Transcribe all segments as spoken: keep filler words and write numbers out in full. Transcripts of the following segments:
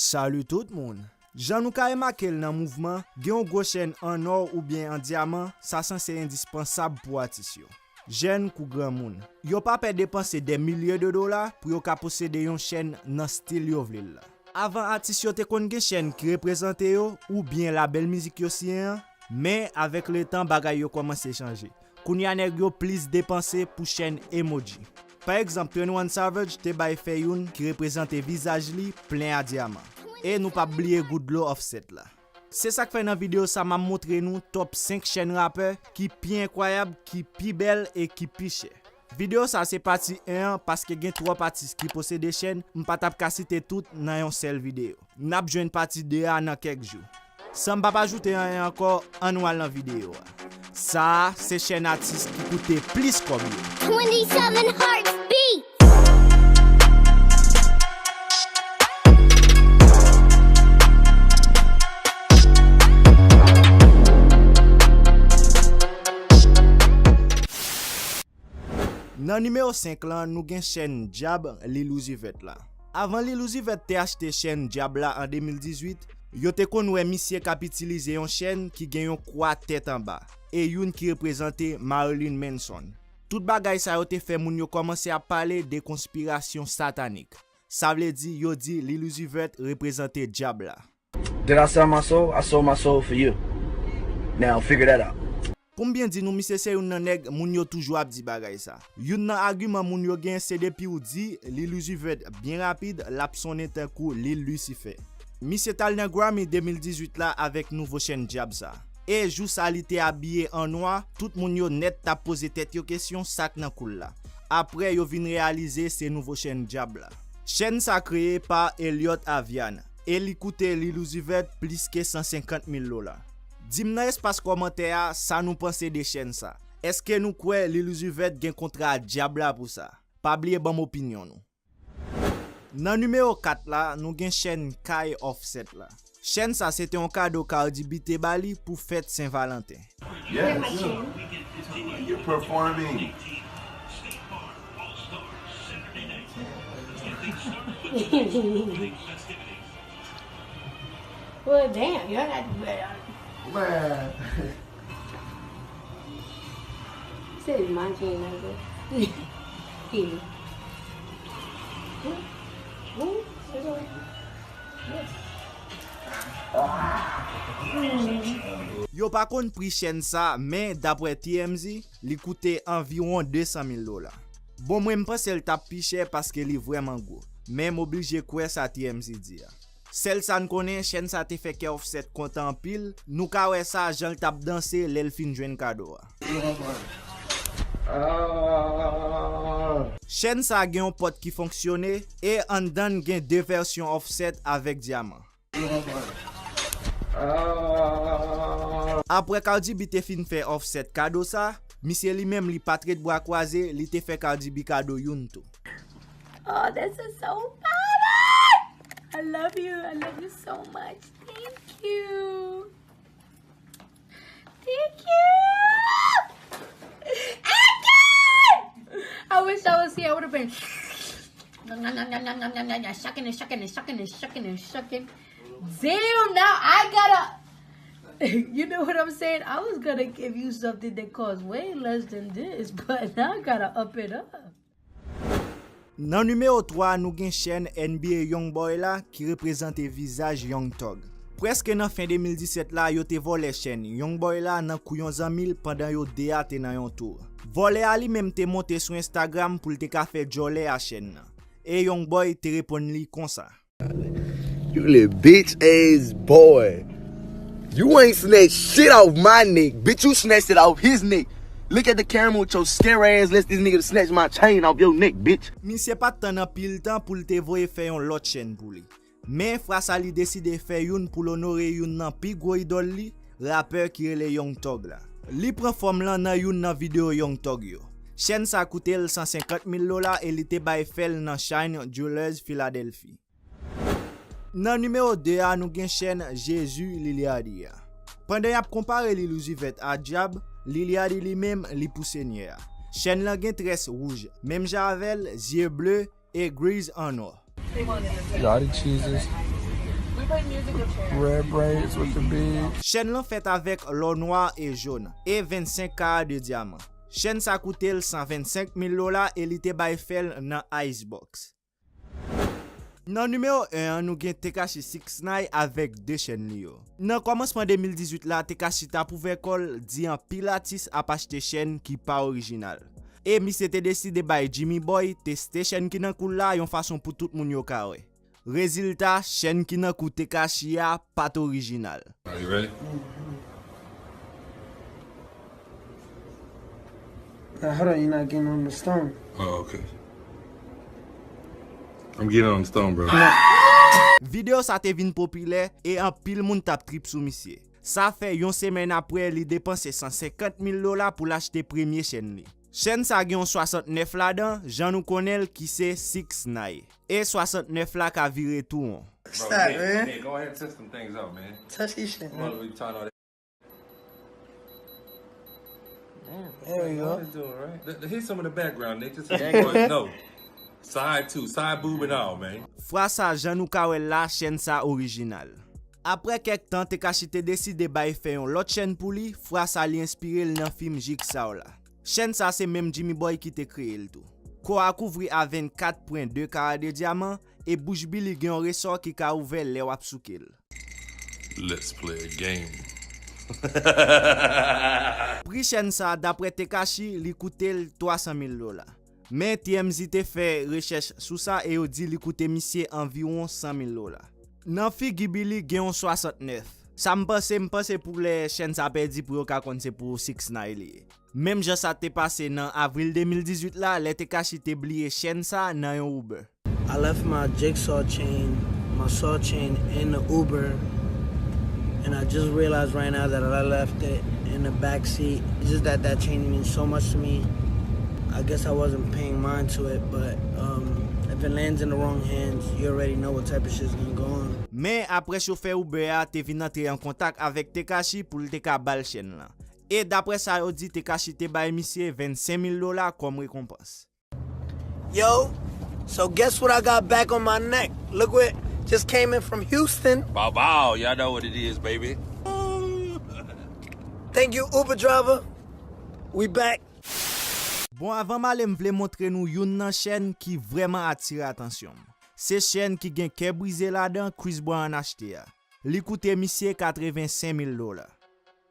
Salut tout moun! Jan nou ka remake l nan mouvman, gen yon gwo chèn an nò oubyen an dyaman, sa sanse endispansab pou atis yo. Jèn kou granmoun. Yo pa pè depanse dè milye de dola pou yo ka posede yon chèn nan stil yo vle l la. Avan atis yo te konn gen chèn ki reprezante yo oubyen labèl mizik yo siyen an, men avèk letan bagay yo kòmanse chanje. Kounye a nèg yo plis depanse pou chèn emoji. Pa egzanp, twenty-one Savage te bay fè youn ki reprezante vizaj li plen a dyaman. E nou p ap bliye gout dlo Offset la. Se sa k fè nan videyo sa m ap montre nou top senk chèn rapè ki pi enkwayab, ki pi bèl e ki pi chè. Videyo sa se pati en an paske gen twòp atis ki posede chèn, m pa t ap ka site tout nan yon sèl videyo. N ap jwenn pati de a nan kèk jou. San m p ap ajoute anyen ankò, ann w al nan videyo a. Sa a se chèn atis ki koute plis kòb yo. Twenty-seven Hearts Beat. Nan nimewo senk lan, nou gen chèn Dyab Lil Uzi Vert la. Avan Lil Uzi Vert te achte chèn Dyab la an de mil dizuit, yo te konn wè misye k ap itilize yon chèn ki gen yon kwa tèt anba, e youn ki reprezante Marilyn Manson. Tout bagay sa yo te fè moun yo kòmanse ap pale de konspirasyon satanik. Sa vle di, yo di Lil Uzi Vert reprezante dyab la. Did I sell my soul? I sold my soul for you. Now figure that out. Pou m byen di nou, misye se youn nan nèg moun yo toujou ap di bagay sa. Youn nan agiman moun yo gen se depi w di Lil Uzi Vert byen rapid, l ap sonnen tankou Lil Lucifer. Misye t al nan Grammy de mil dizuit la avèk nouvo chèn dyab sa. E jou sa li te abiye an nwa, tout moun yo nèt t ap poze tèt yo kesyon sa k nan kou l la. Apre yo vin reyalize se nouvo chèn dyab la. Chèn sa kreye pa Elliot Avian e li koute Lil Uzi Vert plis ke san senkant mil dola. Di m nan espas kòmantè a sa nou panse de chèn sa. Èske nou kwè Lil Uzi Vert gen kontra a dyab la pou sa? Pa bliye ban m opinyon nou. Nan nimewo kat la, nou gen chèn Kay Offset la. Chèn sa se te yon kado Cardi B te ba li pou fèt Sen Valanten. Yes, you're performing. Well, damn, y'all got to do better. Man. Say my name, nigga. Here. Who? Who? Yo pa konn pri chèn sa, men dapre T M Z, li koute anviwon de san mil dola. Bon, mwen m panse l t ap pi chè paske li vrèman gwo, men m oblije kwè sa T M Z di a. Sèl sa n konnen, chèn sa te fè kè Offset kontan anpil, nou ka wè sa jan l t ap danse lè l fin jwenn kado a. Chèn sa gen yon pòt ki fonksyone, e anndan n gen de vèsyon Offset avèk dyaman. Apre Cardi B te fin fè Offset kado sa, misye li menm li pa t ret bra kwaze, li te fè Cardi B kado youn tou. Oh, this is so funny! I love you. I love you so much. Thank you. Thank you. Thank you. I wish I was here. I would have been shucking and shucking and shucking and shucking and shucking. Damn, now I gotta. You know what I'm saying? I was gonna give you something that costs way less than this, but now I gotta up it up. Nan nimewo twa, nou gen chèn N B A Young Boy la ki reprezante vizaj Young Thug. Prèske nan fen de mil disèt la, yo te vòlè chèn Young Boy la nan kou yon zanmi l pandan yo de a te nan yon tour. Vòlè a li menm te monte sou Instagram pou l te ka fè djòlè a chèn nan. E Young Boy te reponn li konsa. You little bitch ass boy. You ain't snatch shit off my neck. Bitch, you snatched it off his neck. Look at the camera with your scare ass. Let this nigga snatch my chain off your neck, bitch. Misye pa t tann anpil tan pou l te voye fè yon lòt chèn pou li. Men fwa sa li deside fè youn pou l onore youn nan pi gwo idòl li, rapè ki rele Young Thug la. Li pran fòm lan nan youn nan videyo Young Thug yo. Chèn sa koute l san senkant mil dola e li te bay fè l nan Shine Jewelers Philadelphie. Nan nimewo de a, nou gen chèn Jezi Liliardi a. Pandan y ap konpare Lil Uzi Vèt a dyab, Liliardi li menm, li pou Senyè a. Chèn lan gen très wouj, menm jan avè l, zye ble e griz an nò. Y'all the cheeses. Red braids with the big. Chèn lan fèt avèk lò nwa e jòn e vennsenk kara de dyaman. Chèn sa koute l san vennsenk mil dola e li te bay fè l nan Icebox. Nan nimewo en an, nou gen Tekashi six nine avèk de chèn li yo. Nan kòmansman de mil dizuit la, Tekashi t ap ouvè kò l, di anpil atis ap achte chèn ki pa orijinal. E misye te deside bay Jimmy Boy teste chèn ki nan kou l la yon fason pou tout moun yo ka wè. Rezilta, chèn ki nan kou Tekashi a pa t orijinal. Are you ready? Now, hold on, you're not getting on the stone. Oh, okay. I'm getting on the stone, bro. Videyo sa te vin popilè e anpil moun t ap trip sou misye. Sa fè yon semèn apre li depanse san senkant mil dola pou l achte premye chèn li. Chèn sa gen yon swasantnèf ladan, jan nou konnen l ki se six nine. E swasantnèf la ka vire tou won. What's that, man? Go ahead and test some things out, man. Touch this shit, man. What are we talking about? There we go. Doing, right? Th- Here's some of the background, Nick. Just so you boys know. Side two, side boob and all, man. Fwa sa, jan nou ka wè l la, chèn sa orijinal. Apre kèk tan, Tekashi te deside bay fè yon lòt chèn pou li, fwa sa li enspire l nan fim Jigsaw la. Chèn sa se menm Jimmy Boy ki te kreye l tou. Kò a kouvri a vennkat pwen de kara de dyaman e bouch Billy gen yon resò ki ka ouvè lè w ap souke l. Let's play a game. Pri chèn sa, dapre Tekashi, li koute l twa san mil dola. Men T M Z te fè rechèch sou sa e yo di li koute misye anviwon san mil dola. Nan figi Billy gen yon swasantnèf. Sa m panse, m panse pou lè chèn sa pèdi pri yo ka konn se pou six nine li ye. Menm jan sa te pase nan avril de mil dizuit la, lè Tekashi te bliye chèn sa nan yon Uber. I left my jigsaw chain, my saw chain in the Uber, and I just realized right now that I left it in the back seat. It's just that that chain means so much to me. I guess I wasn't paying mind to it, but um, if it lands in the wrong hands, you already know what type of shit's gonna go on. Men apre chofè Uber a te vin antre an kontak avèk Tekashi pou l te ka ba l chèn lan. E dapre sa yo di, Tekashi te bay misye vennsenk mil dola kòm rekonpans. Yo, so guess what I got back on my neck? Look what just came in from Houston. Bow bow, y'all know what it is, baby. Thank you, Uber driver. We back. Bon, avan m ale, m vle montre nou youn nan chèn ki vrèman atire atansyon m. Se chèn ki gen kè brize ladan Chris Brown achte a. Li koute misye katrevensenk mil dola.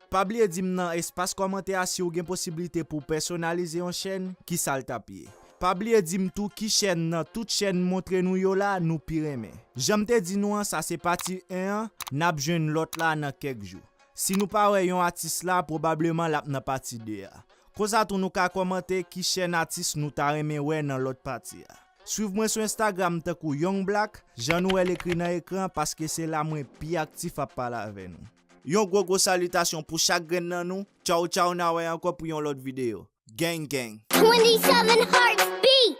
Pa bliye di m nan espas kòmantè a si w gen posiblite pou w pèsonalize yon chèn, kisa l t ap ye. Pa bliye di m tou ki chèn nan tout chèn m montre nou yo la nou pi renmen. Jan m te di nou an, sa se pati en an, n ap jwenn lòt la nan kèk jou. Si nou pa wè yon atis la, pwobableman l ap nan pati de a. Konsa tou nou ka kòmante ki chèn atis nou ta renmen wè nan lòt pati a. Swiv mwen sou Instagram tankou Young Black, jan nou wè l ekri nan ekran, paske se la mwen pi aktif ap pale avè nou. Yon gwo gwo salitasyon pou chak grenn nan nou. Tchaw tchaw, n a wè ankò pou yon lòt videyo. Gang gang. twenty-seven hearts beat.